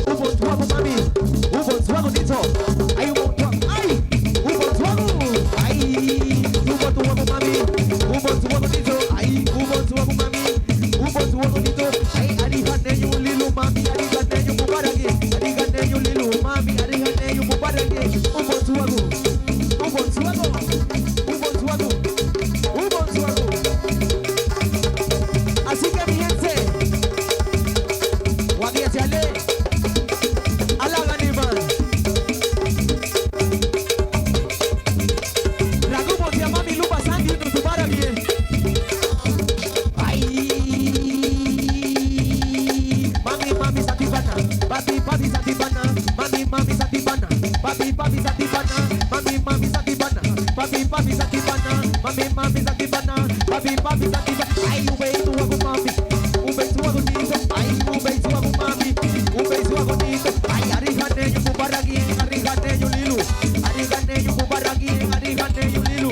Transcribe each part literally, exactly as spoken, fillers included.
Ubónsuagu, mami, ubónsuagu nito. Ay, ubónsuagu, ay, ubónsuagu. Ay, ubónsuagu, mami, ubónsuagu nito. Ay, ubónsuagu, mami, ubónsuagu nito. Ay, arihaneñu lilu, mami, arihaneñu mubaragi. Arihaneñu lilu, mami, arihaneñu mubaragi. Ubónsuagu, ubónsuagu, ubónsuagu, ubónsuagu. Así que, mi gente, wagía chale. Alaganiba. Ragübontia mami luba sandi unu tubaragiñe. Ay. Mami, mami, sandi bana. Papi, papi, sandi bana. Mami, mami, sandi bana. Papi, papi, sandi bana. Mami, mami, sandi bana. Papi, papi, sandi bana. Mami, mami, sandi bana. Papi, papi, sandi bana. Ay, ubónsuagu mami. Ubónsuagu nito, ay, ubónsuagu mami, ubónsuagu nito, ay, arihaneñu mubaragi, arihaneñu lilu, arihaneñu mubaragi, arihaneñu lilu,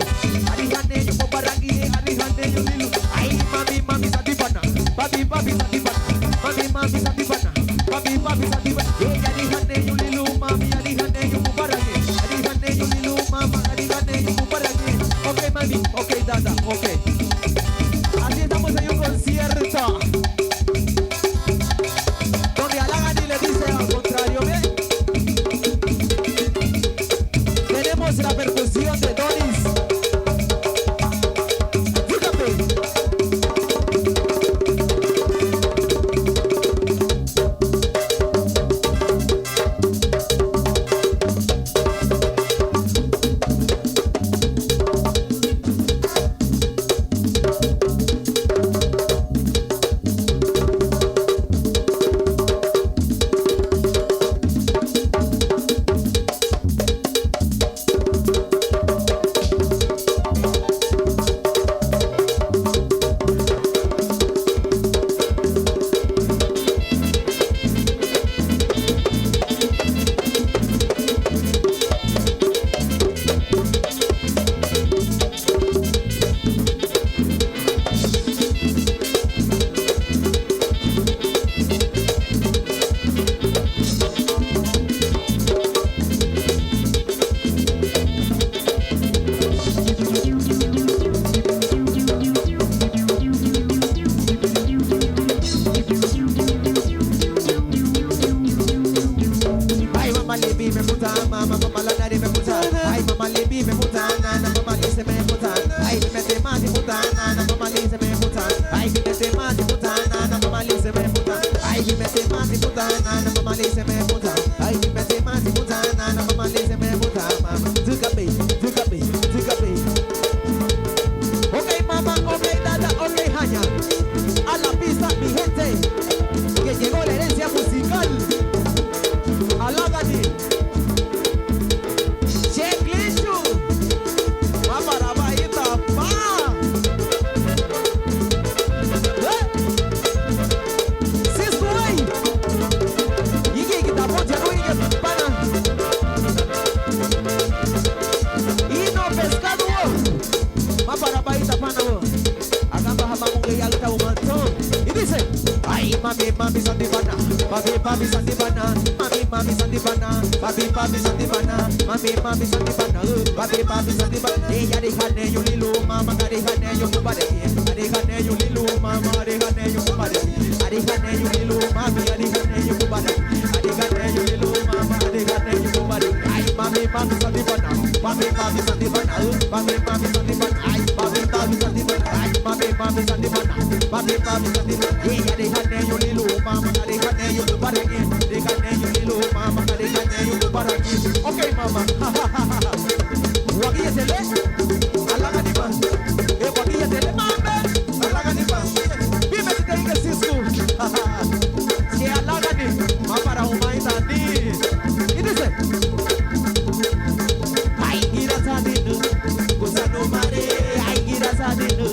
arihaneñu mubaragi, arihaneñu lilu, ay, mami, mami, sandi bana, papi, papi, sandi bana, mami, mami, sandi bana, papi, papi, sandi bana, ey, arihaneñu lilu, mami, arihaneñu mubaragi, arihaneñu lilu, mama, arihaneñu mubaragi, ok, mami, ok, dada, ok. Así estamos en un concierto donde Alagani le dice al contrario, ¿ve? Tenemos la percusión de Doris. Fíjate. Ay, mama libi me gusta, mama, mama la nari me gusta. Ay, mama libi me gusta, na, na, mama lise me gusta. Ay, mi mete mati gusta, na, na, mama lise me gusta. Ay, mi mete mati gusta, na, na, mama lise me gusta. Ay, mi mete mati gusta, na, na, mama lise me gusta. Ay, mi mete mati gusta, na, na, mama lise me gusta. Mama, zuka be, zuka be, zuka be. Ok, mama, ok, dada, ok, haña. A la pista, mi gente, que llegó la herencia musical. Alagani. Che, Clinchu. Mabarabaita, pa. Eh? Sisku, ey. Igi, igi, tapo, ya no, igi, pana. Ino pescado, oh. Mabarabaita, pana, oh. Agamba hama munge ya leta umanto. Y dice, ay, mami, mami, sandi bana. Papi, papi, sandi bana. Mami, mami, sandi bana. Papi, papi, sandi bana. Mami, mami, sandi bana. Uh, papi, papi, sandi bana. Eh, ya déjale, yo, lilu, mama, ya déjale, yo, tu padre. Ya déjale, yo, lilu, mama, ya déjale, yo, tu padre. Ya déjale, yo, lilu, mami, ya déjale, yo, tu padre. Ya déjale, yo, lilu, mama, ya déjale, yo, tu padre. Ay, mami, mami, sandi bana. Papi, papi, sandi bana. Papi, papi, sandi bana. Ay, papi, papi, sandi bana. Ay, papi, papi, sandi bana. Papi, papi, sandi bana. Eh, ya déjale, yo, lilu, mama, ya déjale, yo, tu padre. Ya déjale, yo, lilu, mama, ya déjale, yo, tu padre. Ok, mama. Wagía chale. Alagani ba. Eh, wagía chale, mama. Alagani ba. Dime si te digo Sisku. Si alagani. Mabara umai tani. Y dice, ay, gira saninu, gusanu mare, ay, gira saninu,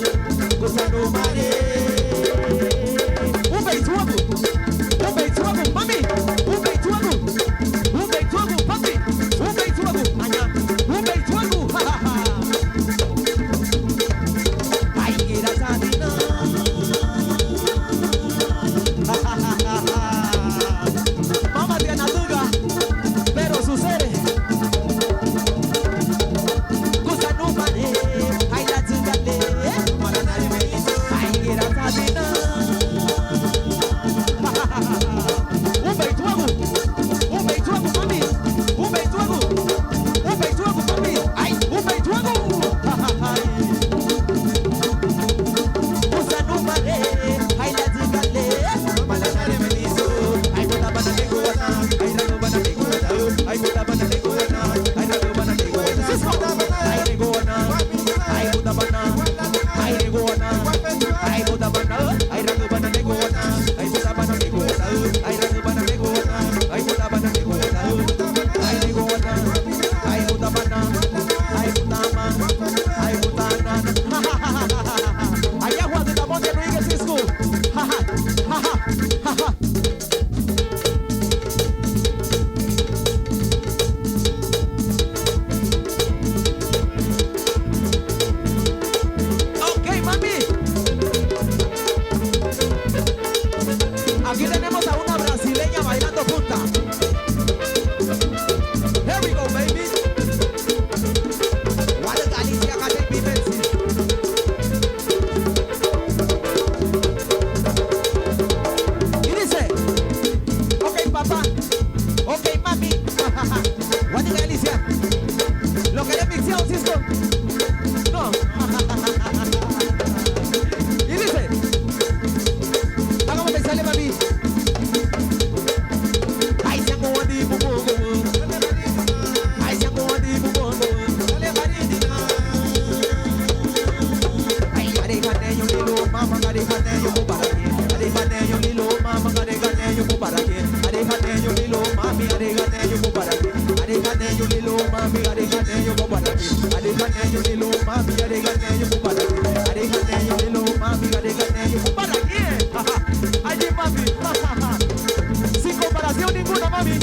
gusanu mare. Un beat suave, un beat suave, mami. Aquí tenemos a una brasileña bailando punta. Here we go, baby. What a Galicia, Galicia, Vivensi. Y dice, ok, papá. Ok, mami. What a Galicia. ¿Lo querés mixeado, Cisco? No. Y dice, vamos a empezarle, mami. Ay, se acabó de bubogo. Ay, se acabó de bubogo. Ay, arehaneyo lilo mama, arehaneyo bubaraki. Arehaneyo lilo mama, arehaneyo bubaraki. Arehaneyo lilo mami, arehaneyo bubaraki. Arehaneyo lilo mami, arehaneyo bubaraki. Arehaneyo lilo mami, arehaneyo bubaraki. Arehaneyo lilo mami, arehaneyo bubaraki. Ajá. Ay, mami. Sin comparación ninguna, mami.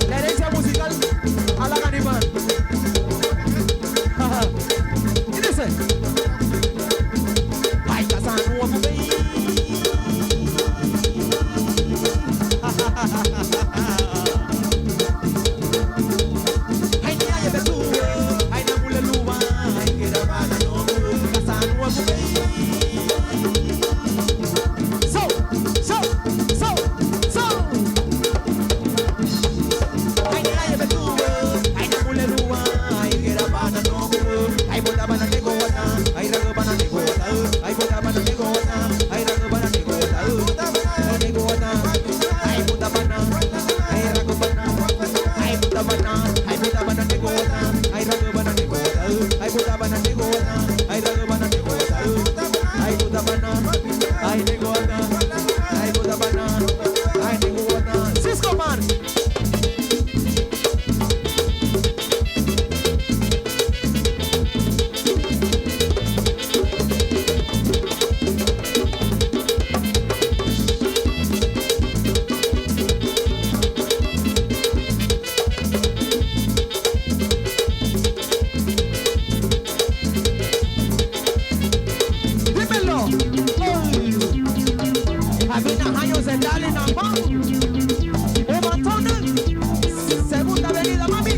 La herencia musical a la Garibán. Ajá. Y dice, ay, Casanova, baby. So, so, so, so. Cisco Man. Dímelo. Ay. Abina haño se dale na mami. Ubatona. Segunda avenida, mami.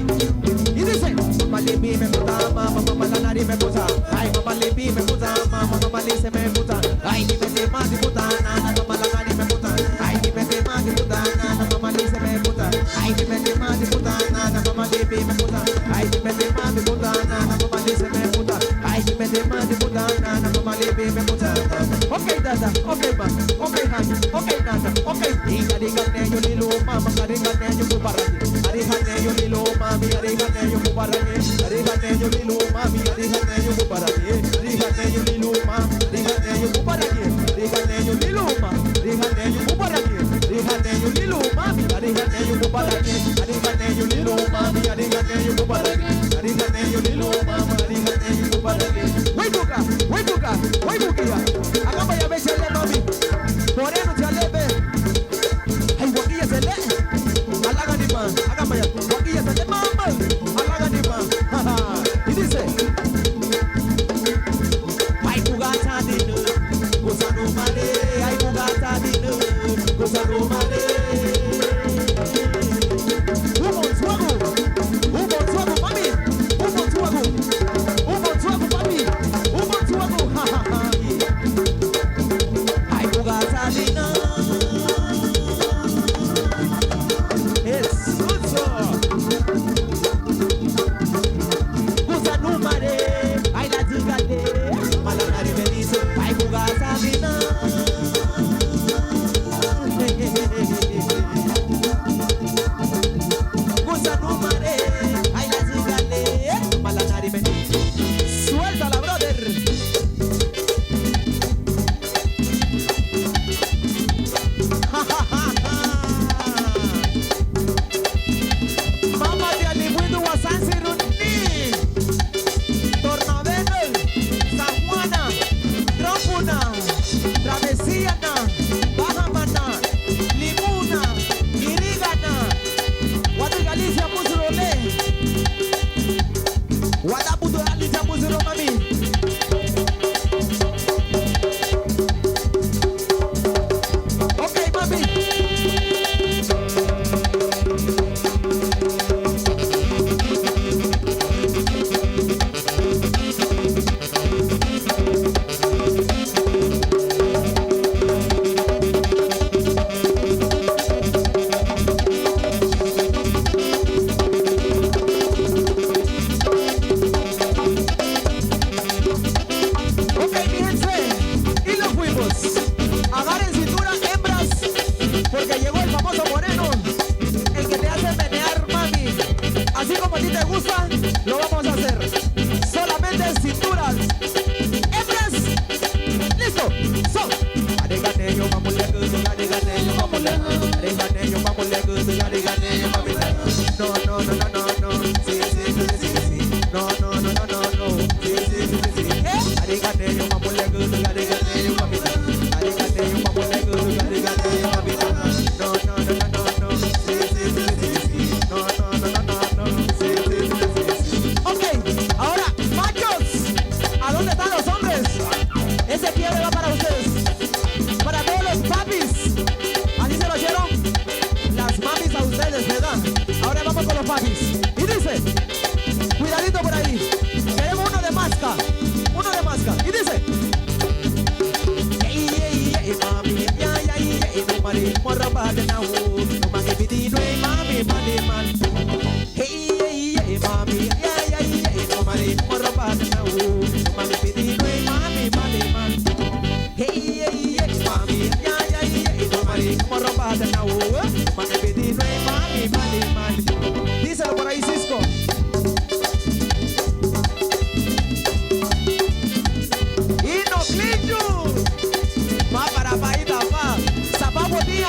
Y dice, mama libi me gusta, mama, mama la nari me gusta. Ay, mama libi me gusta, mama, mama lise me gusta. Ay, dime de más de puta, na, na, mama la nari me gusta. Ay, dime de más de puta, na, na, mama lise me gusta. Ay, dime de más de puta, na, na, mama libi me gusta. Ay, dime de más de puta, na, na, mama lise me gusta. Ay, dime de más de puta, na, na, mama libi me gusta. Ok, dada, ok, ma, ok, honey, ok, nana, ok. Y arihaneyo lilo mama, arihaneyo bubaraki. Arihaneyo lilo mami, arihaneyo bubaraki. Arihaneyo lilo mami, arihaneyo bubaraki. Arihaneyo lilo mami, arihaneyo bubaraki. Arihaneyo lilo mami, arihaneyo bubaraki. Arihaneyo lilo mami, arihaneyo bubaraki. Arihaneyo lilo mami, arihaneyo bubaraki. Arihaneyo lilo mama, arihaneyo bubaraki. Wéibuga, wéibuga, wéibugia. Agaba ya be chale mami. Moreno chale be. Ay, wagia chale. Ok, ahora, machos, ¿a dónde están los hombres? Ese quiebre va para ustedes. Para todos los papis. Así se lo hicieron las mamis a ustedes, ¿verdad? Ahora vamos con los papis. Y dice, cuidadito por ahí. Queremos uno de masca. Uno de masca. Y dice. Díselo por ahí, Cisco. Ino Clinchu. Va para Baida, va. Sababo día.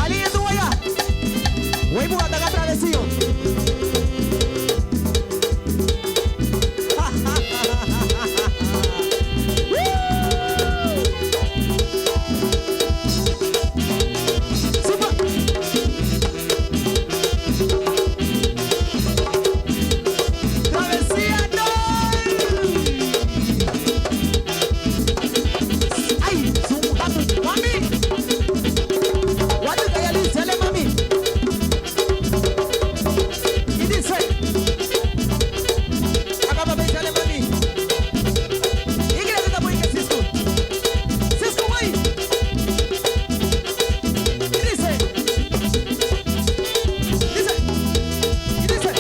Alin, tú allá. Wéibuga daga travesío. Travesía, no. Ay, su gato, mami. Guarda que ya le sale, mami. Y dice, acaba de sale, mami. Y que le da muy que Cisco. Cisco, güey. Y dice, dice, y dice.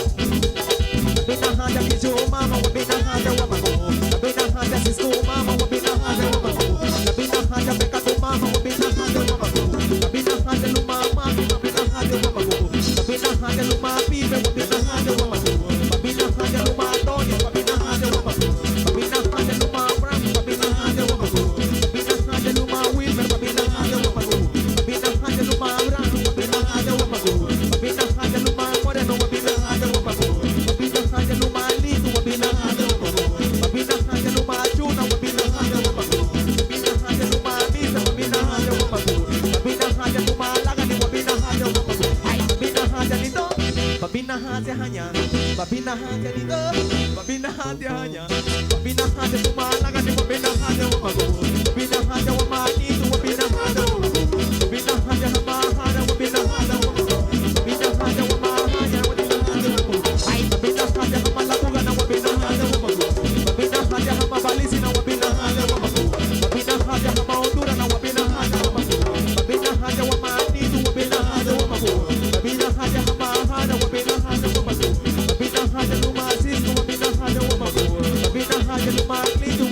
Babina haja nido, babina haja haña. Babina haja luma lagani, babina haja wamagu. Babina haja wamanidu, babina haja wamagu. Babina haja hamahara, babina haja wamagu. Babina haja wamahaña, babina haja wamagu. Ay, babina haja hamalabugana, babina haja wamagu. Babina haja hamabalisina, babina haja wamagu. Babina haja hamaundurana, babina haja wamagu. Babina haja wamanidu, babina haja wamagu. Babina haja hamahara, babina haja wamagu. Babina haja luma Cisco, babina haja wamagu. Babina haja luma Clito,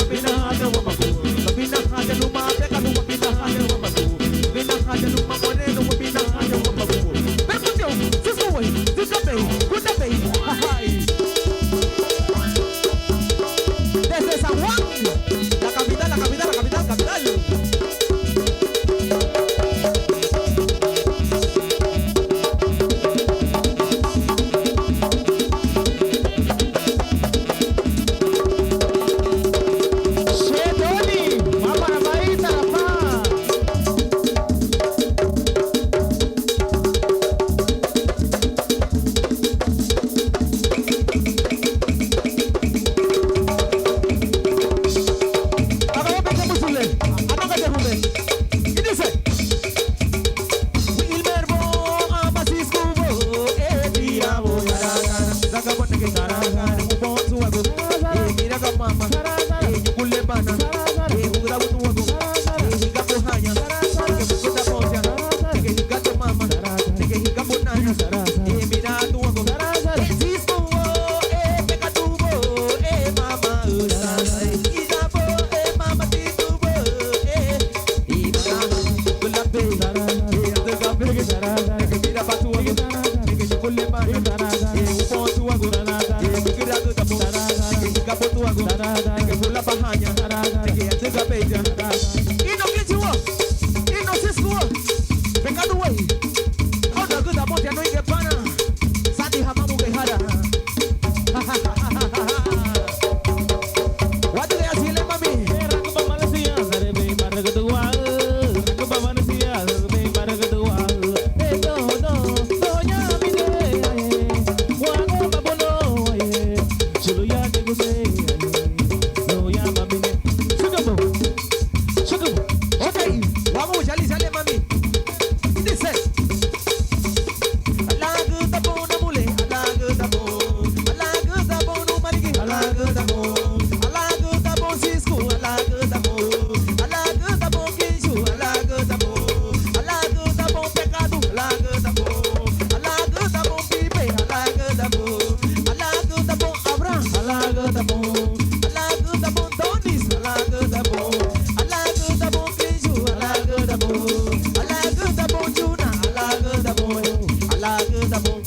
Ino kinchiwa, ino siskuwa, pekadu wei. Óunagüda Bungiu, nuéigiñe pana, sandi hamamugei hara. Wadügüya si le mami. Ok, vamos a iniciar, mami. Dice. Alagüda bun namule, alagüda bun, alagüda bun numarigi, alagüda bun, alagüda bun sisku, alagüda bun, alagüda bun kinchu, alagüda bun, alagüda bun pekadu, alagüda bun, alagüda bun bibe, alagüda bun, alagüda bun Abraham, alagüda bun, alagüda bun Donis, alagüda bun, alagüda bun kinchu, alagüda bun, alagüda bun Juna, alagüda bun, alagüda bun